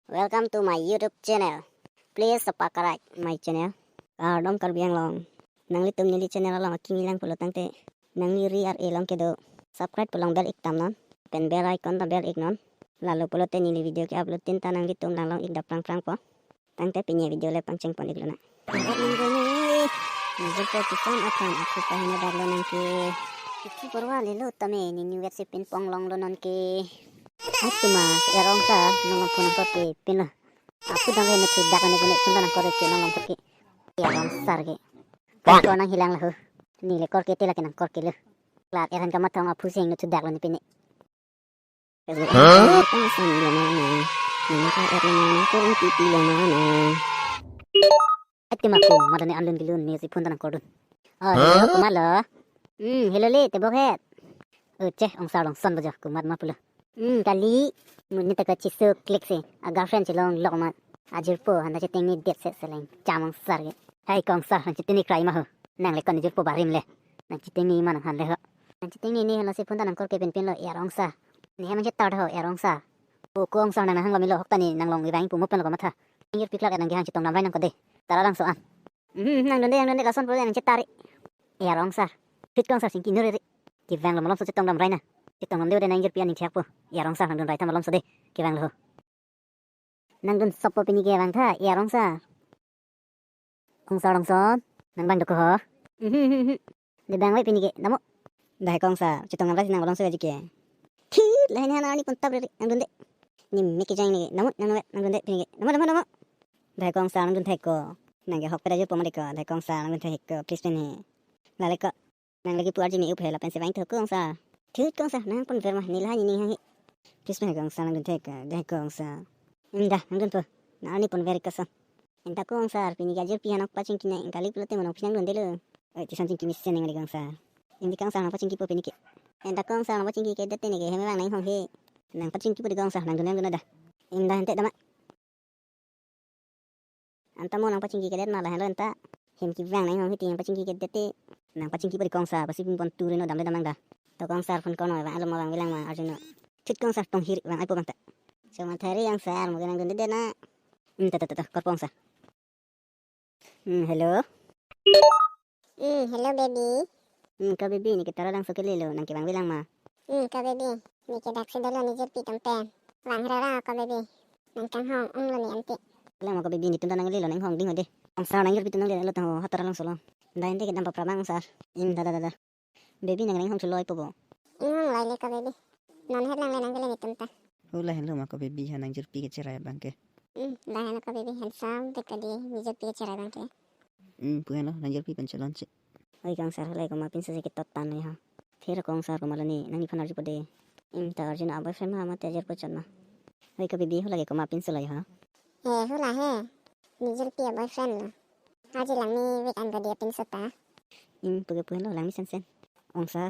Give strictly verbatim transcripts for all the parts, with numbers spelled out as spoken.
Welcome to my YouTube channel. Please subscribe my channel. Kardom Karbi Anglong. Nanglitum neli channel along akimi lang pulo tangte, nangli ri ar-e along kedo subscribe pu along bell ik dam non, pen bell icon ta bell ik non. Lalo pulote neli video ke-upload tin ta nanglitum lang along ik dam prang prangpo. Tangte pini video le pangcheng pon iklo na. Arat nang gini. Nijin po kisan aphan aku pahina daglo nangke. Iki porwa lelo tame nini wet si pin pong longlo nonke. Atima, er ongsa, nonglom phone nangkorpi pinlo. Aku dang heno thu dak ne gune phone nangkor ke nonglom ke. Er ongsa ke. Kor nang hilang lahu. Neli kor ke tela ke nangkor ke lo. Klar er han kamathong aphu sing no thu daklo ne pini. Huh? Atima ko, mata ne alun gilun ne si phone ta nangkordun. Oh, hello, komatlo? Hmm, hello le, tebok het. Oh, che, ongsa along son bajo, komat ma pulo. Hmm, kali, mun ni taka chisu klik si, a girlfriend chelong lok mat. Ajirpo, handa chiteng ni det se seleng, cham ongsa ke. Hai ko ongsa, nang chiteng ni krai ma ho. Nang le kon jirpo barim le. Nang chiteng ni ma nang han le ho. Nang chiteng ni ni helo si phone ta nangkor ke pin pinlo er ongsa. Ni hem chetar ho er ongsa. Ko ko ongsa nang nang hang lo milo hok ta ni nang long ivang pu mo pen lo ko matha. Nang jirpi klak nang gihan chitong namrai nang ko de. Tara lang so an. Mhm, nang dunde, nang dunde lason pura nang chetari. Er ongsa. Phit ko ongsa singki nuri ri. Kevang lo malom so chitong namrai na. Chitong namde ode nang jirpi aning thiak po. Er ongsa nang dunrai ta malom so de. Kevang lo. Nang dun sopo pini kevang tha, er ongsa. Ongsa ongsa. Nang bang doko ho. Mhm, mhm, mhm. De bang we pini ke, namo. Dahai ko ongsa, chitong namrai si nang malom so gaji ke. Thit, lahai ni hana ni pun tap ri, nang dunde. Ni me ke jang ni, namo, nang nang, nang dunde pini ke. Namo, namo, namo. Dahai ko ongsa, nang dun thai ko. Nang ke hok peda jur poma de ko, dahai ko ongsa, nang dun thai ko, please pen he. Lale ko. Nang lagi puar jimi up he lapen si vang tho ko ongsa. Thut ko ongsa, nang pon ver ma, ni lahai ni ning hang he. Please pen he ko ongsa, nang dun thai ko, dahai ko ongsa. Inda, nang dun po. Nang ni pon ver ko so. Enta ko ongsa, pini ke ajirpi hanok pachingki nang, kali pulote mo nang pinang dundelo. Oi, tisan chingki mesen nang lagi ongsa. Indi ko ongsa, nang pachingki po pini ke. Enta ko ongsa, nang pachingki ke det ne ke, heme vang nang hong he. Nang pachingki po de ko ongsa, nang dun nang dun ada. Inda hente dama. Anta mo nang pachingki kedet ma lahenlo anta. Hem kevang nang hong hiti nang pachingki kedet te. Nang pachingki po de ko ongsa, pasi pin pon turi no damle damang da. To ko ongsa phone kono vang alo ma vang velang ma arjuno. Thut ko ongsa tong hiri vang aipo bang ta. So ma thari ongsa mo ke nang dunde de na. Hmm, ta ta ta ta, korpo ongsa. Hmm, hello. Hmm, hello, baby. Hmm, ko baby, ni ke tara lang so ke lelo, nang kevang velang ma. Hmm, ko baby, ni ke dak si dolo ni jirpi atum pen. Vang rara ko baby. Nang kanghong onglo ni ante. Lang ma ko baby, netum ta nang lelo nang hong ding ho de. Ongsa nang jirpi atum nang lelo tang ho, ha tara lang so lo. Dai ante ke dam papra bang ongsa. Hmm, da da da da. Baby nang nang hong thuloi po bo. Hmm, hong loi le ko baby. Non het lang le nang kele netum ta. Hula henlo ma ko baby ha nang jirpi kecherai abang ke. Hmm, da henlo ko baby handsome bek kali ni jirpi kecherai abang ke. Hmm, pu henlo nang jirpi pen chelon che. Oi ko ongsa, hula komat pinso si ketot tan ya ha. Phir ko ongsa komatlo ni nang ni phan arjupo de. Hmm, ta arjuno a boyfriend ma mate ajirpo chot ma. Oi ko baby hula ke komat pinso lo ya ha. He, hula he. Ni jirpi a boyfriend lo. Aji lang ni weekend ko dia pinso ta. Hmm, pu ke pu henlo lang ni sen sen. Ongsa.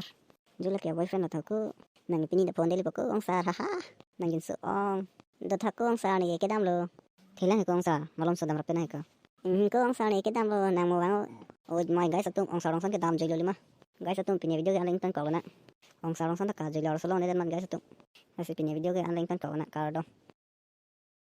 Jula ke boyfriend lo tha ko. Nang pini da phone deli po ko ongsa, haha. Nang jinso ong. Do tha ko ongsa ni ke kedam lo. Thelang he ko ongsa, malom so dam rap na he ko. Hmm, ko ongsa ni kedam lo, nang mo vang. Oh my guys atum, ongsa rongson kedam joi lo lima. Guys atum, pini video ke anle ington kok lo na. Ongsa rongson ta ka joi lo arso lo ne dan man guys atum. Lasi pini video ke anle ington kok lo na, kardom.